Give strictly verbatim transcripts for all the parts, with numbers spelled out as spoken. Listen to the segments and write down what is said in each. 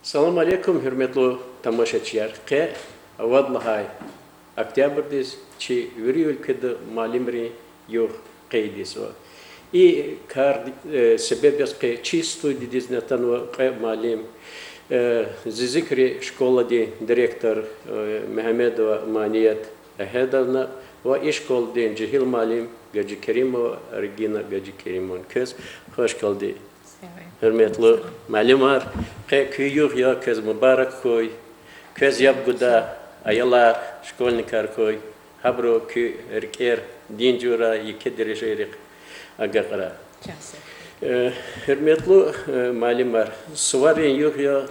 Салам алейкум, гьуьрметлу тамашачияр! Къе авад лагьай октябрдиз чи вири уьлкведа муаллимрин югъ къейд ийизва. И кар, э, себеб яз къе чи студиядизни атанва кьве муаллим, э, Зизикри школадин директор, э, Мегьамедова Маният Агьедовна ва и школадин жегьил муаллим Гаджикеримова Регина Гаджикеримовна. Квез хуш гелди, гьуьрметлу муаллимар. Къе куь югъ я, квез мубарак хьуй. Квез яб гуда, аялар, школьникар хьуй. Гьабуру куь рикӀер дин жуьре, еке дережайрихъ агакьрай. Э, гьуьрметлу, э, муаллимар, суварин югъ я,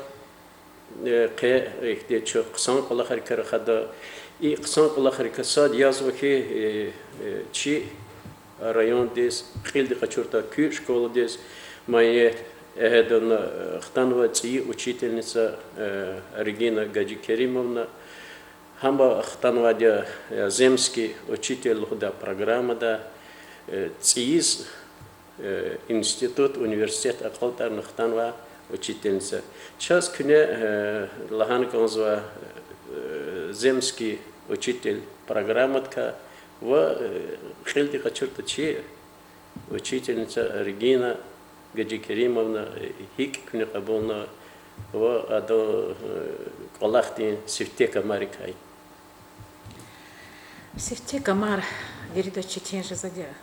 э, къе ихьтин чӀехи хъсан кӀвалахрикай рахада. И хъсан кӀвалахрикай сад язва хьи, э, э, чи райондиз, кьилди къачуртӀа, куь школадиз Маният Агьедовна, э, хтанва цӀийи учительница, э, Регина Гаджикеримовна. Гьам хтанвайди я, э, Земский учитель лугьудай программада, э, цӀийиз, э, институт, университет акьалтӀарна хтанвай учительница. Чаз куьне, э, лагьана кӀанзава, э, Земский учитель программадикай ва, э, кьилди къачуртӀа, чи учительница Регина Гаджикеримовна, э, гьикӀ куьне кьабулна ва адан, э, кӀвалахдин сифте камарикай. Сифте камар виридаз четин жезвайди я.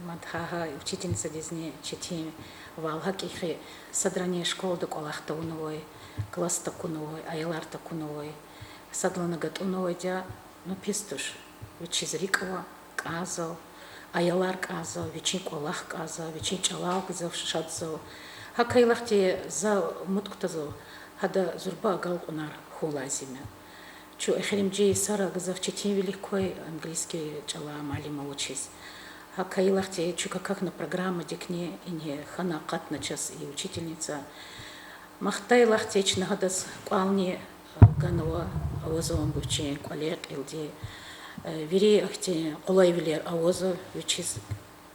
Мад гьа, гьа учительницадизни четинвал, гьакӀ хьи, садрани школада кӀвалах тавунвай, класс такунвай, аялар такунвай, садлана гатӀунвайди я, ну, пис туш. Вичиз рикӀ ава, кӀанзава, аялар кӀанзава, вичин кӀвалах кӀанзава, вичин чӀалал гзаф шад жезва. ГьакӀ хьайила хьи, за умуд кутазва, гьада зурба агалкьунар хьун лазим я. Чун эхиримжи йисара гзаф четинвилик квай английский чӀалай муаллим авачиз. ГьакӀ хьайила хьи, чун какахьна программадикни ингье хьана акъатна чаз и учительница. Махтайла хьи, чна гьадаз кӀвални ганва, авазва вичин кӀвале, кьилди. Э, вири ахьтин къулайвилер авазва вичиз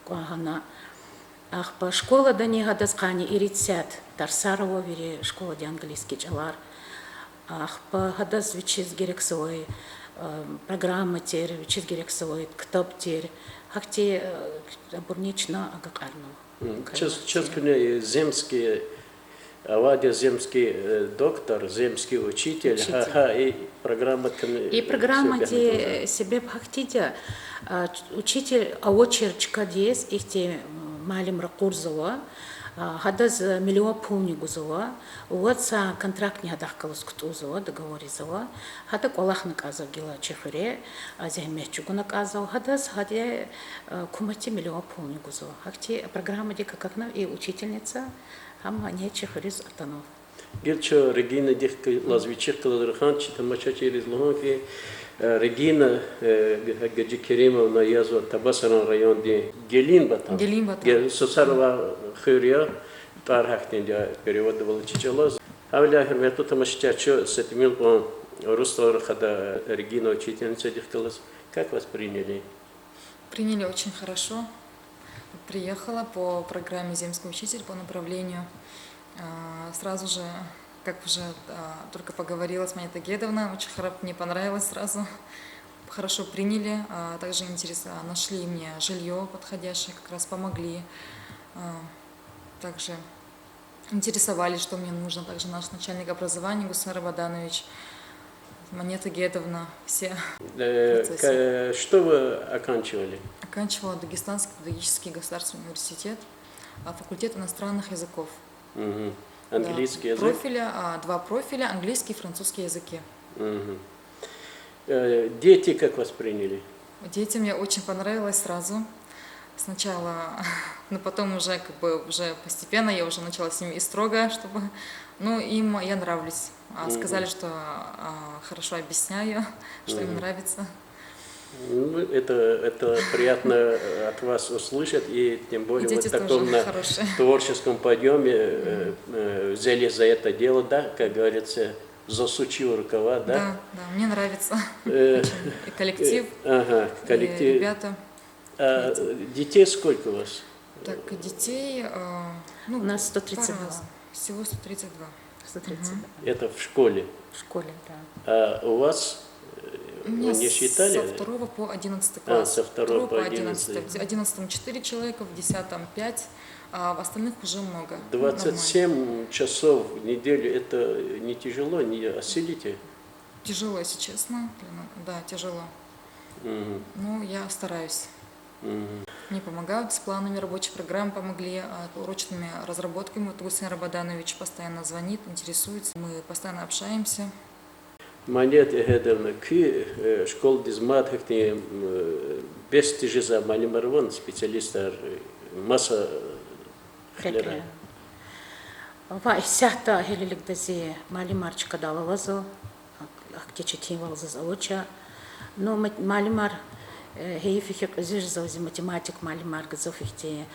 кӀвагьна. Ахпа школадани гьадаз къанни ирид сят тарсар ава, вири школадин английский чӀалар. Ахпа гьадаз вичиз герекзавай, э, программа тир, вичиз герекзавай ктаб тир. Гьахьтин, э, абурни чна агакьарнава. Чаз, чаз куьне, э, Земский, авайди я Земский, э, доктор, Земский учитель. Гьа, гьа, и программадин, и программадин, э, себеб гьахьтинди я, а, учитель авачир чкадиз ихьтин, м, муаллим ракъурзава, а, гьадаз, э, миллион пулни гузва, вад са контрактни гьадахъ галаз кутӀунзава, договор ийизва, гьада кӀвалахна кӀанзава гила чи хуьре, а, зегьмет чӀугуна кӀанзава, гьадаз гьади, э, гьукуматди миллион пулни гузва. Гьахьтин программадик какахьнава и учительница, гьам ингье чи хуьруьз атанва. Гила чун Регинадихъ галаз, вичихъ галаз рахана, чи тамашачийриз лугьун хьи, э, Регина, э, Г-, Гаджикеримовна язва Табасаран райондин Гелинбатан. Гелинбатан. Ге-, Сусарава хуьр я, тӀвар гьахьтинди я, переводвал чи чӀалаз. Гьавиляй, гьуьрметлу тамашачияр, чун са тӀимил кьван урусдал рахада Регина учительницадихъ галаз. Как вас приняли? Приняли очень хорошо. Приехала по программе «Земский учитель» по направлению. А, сразу же, как уже, а, только поговорила с Манитой Агьедовной, очень хоро-, мне понравилось сразу. Хорошо приняли, а, также интерес-, а, нашли мне жильё подходящее, как раз помогли. А, также интересовались, что мне нужно. Также наш начальник образования Гусар Абаданович, Манета Гедовна, все в процессе. Э, ка-, что вы оканчивали? Оканчивала Дагестанский педагогический государственный университет, а, факультет иностранных языков. Мгм. Да, английский язык? Профиля, а, два профиля, английский и французский языки. Мгм. Э, дети как вас приняли? Детям я очень понравилась сразу. Сначала, но потом уже, как бы, уже постепенно я уже начала с ними и строго, чтобы, ну, им я нравлюсь. А, сказали, что, а, хорошо объясняю, что им нравится. Ну, это, это приятно, э, от вас услышать, и тем более вот в таком, на творческом подъёме, э, э, взялись за это дело, да, как говорится, засучив рукава, да? Да, да, мне нравится. Э, очень. И коллектив, э, ага, и коллектив. Ребята. А, детей сколько у вас? Так, детей, а, ну, у нас сто тридцать два. По-разному. Всего сто тридцать два. Сто тридцать. Это в школе. В школе, да. А у вас, э, вы не считали? У меня со второго по одиннадцатый класс. А, со второго по одиннадцатый. Второго по одиннадцатый. В одиннадцатом четыре человека, в десятом пять, а в остальных уже много. Ну, нормально. Двадцать семь часов в неделю, это не тяжело, не осилите? Тяжело, если честно. Да, тяжело. Мгм. Ну, я стараюсь. Мгм. Мне помогают с планами рабочей программы, помогли, а, урочными разработками. Вот Гусейн Рабаданович постоянно звонит, интересуется. Мы постоянно общаемся. Манет Эгьедовна, куь, э, школадиз мад гьахьтин, э, бес тежезвай муаллимар авани, специалистар, э, маса, э, хилера? Ва исятда гьелелигда зи муаллимар чкадал авазва, ахьтин четинвал заз авач. Ну, ма-, муаллимар, э, гьейиф хьи, кьуьзуь жезва зи математик муаллимар, гзаф ихьтин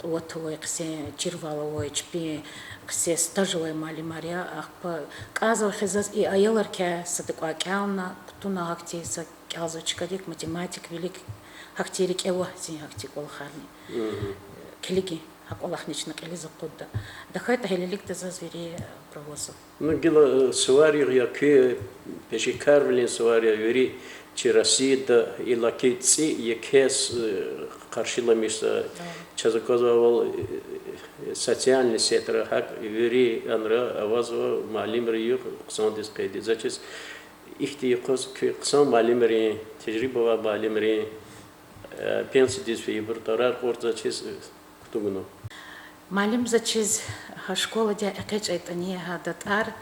къуват авай, хъсен чирвал авай, чпин хъсен стаж авай муаллимар я. Ахпа кӀанзава хьи заз и аялрикай сада кӀвале кӀелна, кутуна гьахьтин са кӀелзавай чкадик, математик вилик, гьахьтин рикӀе авай зин гьахьтин кӀвалахарни. Килигин, гьа кӀвалахни чна кьилиз акъудда. ТахьайтӀа гьелелигда заз вири, э, правозва. Ну, гила, э, суваригъ я куь, пешекарвилин сувар я, вири чи Россияда иллаки цӀи еке с-, э, къаршиламишзава. Чаз аквазвайвал, э, социальный сетра гьакӀ вири анра авазва муаллимрин югъ хъсандиз къейд ийиз. Заз чиз ихьтин юкъуз куь хъсан муаллимрин, тежриба авай муаллимрин, э, пенсиядиз фейибур тӀварар кьуртӀа, заз чиз, э, кутугна. Муаллим, заз чиз, гьа школадай экъечӀайтӀани гьа датӀар,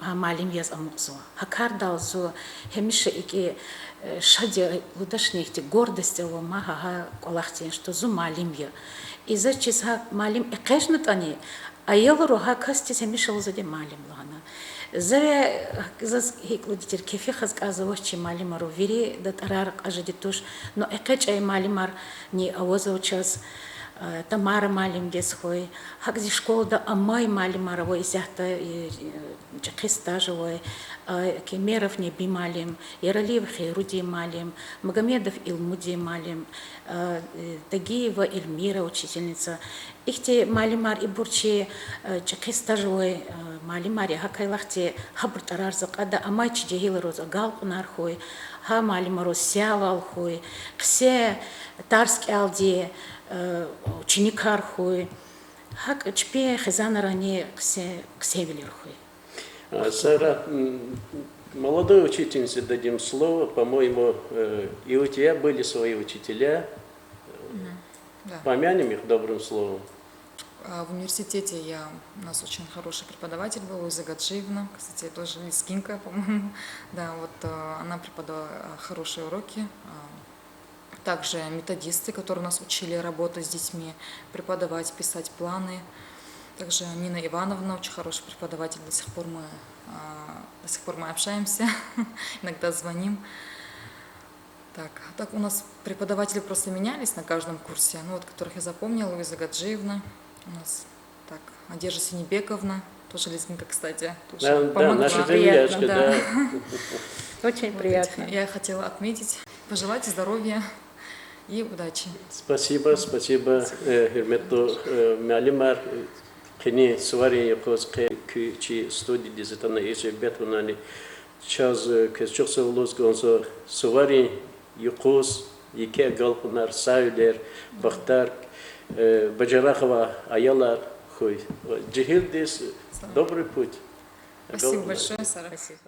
гьа муаллим яз амукьзава. Гьа кардал зун гьамиша икӀ, э, шад я лугьудачни, ихьтин гордость ава ман гьа, гьа кӀвалахдин, что зун муаллим я. И заз чиз гьа муаллим экъечӀнатӀани, аялри гьа касдиз гьамиша лугьузвайди муаллим лагьана. Завай, заз гьикӀ лугьудай тир, кефи хьиз кӀанзавач чи муаллимар, вири датӀарар кьаз жеди туш, но экъечӀай муаллимарни авазва чаз, э, Тамара муаллимдиз хьуй. ГьакӀ зи школада амай муаллимар ава исятда, э, чӀехи стаж авай, э, Кемеров Неби муаллим, Яралиев Хайрудин муаллим, Магомедов Илмудин муаллим, э, Тагиева Эльмира учительница. Ихьтин муаллимар ибур чи, э, чӀехи стаж авай, э, муаллимар я, гьакӀ хьайила ахьтин гьабурун тӀварар за кьада, амай чи жегьилриз агалкьунар хьуй, гьа муаллимриз сявал хьуй, хъсен тарс кӀелдай, э, ученикар хьуй, гьакӀ чпин хизанрани хъсен, хъсенвилер хьуй. А, Сара, м, молодой учительнице дадим слово. По-моему, э, и у тебя были свои учителя. Мгм. Да. Помянем их добрым словом. А, в университете я, у нас очень хороший преподаватель был, Луиза Гаджиевна, кстати, тоже лезгинка, по-моему. Да, вот, э, она преподавала, э, хорошие уроки. А, также методисты, которые нас учили работать с детьми, преподавать, писать планы. Также Нина Ивановна, очень хороший преподаватель, до сих пор мы, а, до сих пор мы общаемся, иногда звоним. Так, а так у нас преподаватели просто менялись на каждом курсе, ну вот, которых я запомнила, Луиза Гаджиевна у нас, так, Надежда Синебековна, тоже лезгинка, кстати, тоже помогла. Да, да, наша землячка, да. Очень приятно. Вот эти я хотела отметить. Пожелать здоровья и удачи. Спасибо, спасибо, э, гьуьрметлу, э, муаллимар, къенин суварин юкъуз къе куь чи студиядиз атана, и суьгьбет авунани чаз, э, квез чухсагъул лугьуз кӀанзава. Суварин юкъуз еке агалкьунар, сагъвилер, бахтар, э, бажарагъ авай аялар хьуй. Жегьилдиз добрый путь. Спасибо большое, Сара. Спасибо.